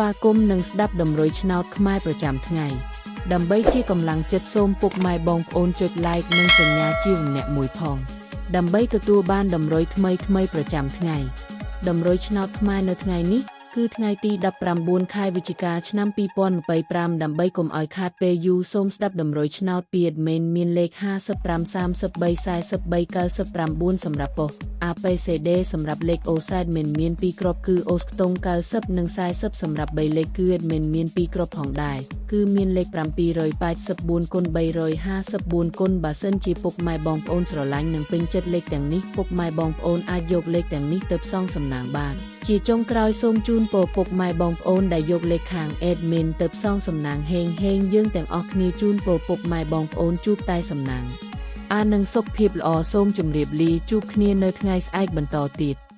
វាគមន៍និងស្ដាប់តម្រុយឆ្នោតខ្មែរប្រចាំថ្ងៃដើម្បីជាកម្លាំងចិត្តសូមពុកម៉ែបងប្អូនចុច Like និងសញ្ញាជាម្នាក់មួយផងដើម្បីទទួលបានតម្រុយថ្មីៗប្រចាំថ្ងៃតម្រុយឆ្នោតខ្មែរនៅថ្ងៃនេះគឺថ្ងៃទី19ខែវិច្ឆិកាឆ្នាំ2025ដើម្បីកុំឲ្យខាតពេលយូរសូមស្ដាប់តម្រុយឆ្នោតពី admin មានលេខ55 33 43 99សម្រាប់ប៉ុស្តិ៍ APCD សម្រាប់លេខអូសែតមិនមាន2គ្រាប់គឺអូសខ្ទង់90និង40សម្រាប់3លេខគឺ admin មាន2គ្រាប់ផងដែរគឺមានលេខ784គុណ354គុណបើសិនជាពុកម៉ែបងប្អូនស្រឡាញ់និងពេញចិត្តលេខទាំងនេះពុកម៉ែបងប្អូនអាចយកលេខទាំងនេះទៅផ្សងសំណាងបានជាចុងក្រោយសូមជូនពរពុកម៉ែបងប្អូនដែលយកលេខខាង admin ទៅផ្សងសំណាងហេងហេងយើងទាំងអស់គ្នាជូនពរពុកម៉ែបងប្អូនជួបតែសំណាងអានឹងសុខភាពល្អសូមជម្រាបលាជួបគ្នានៅថ្ងៃស្អែកបន្តទៀត។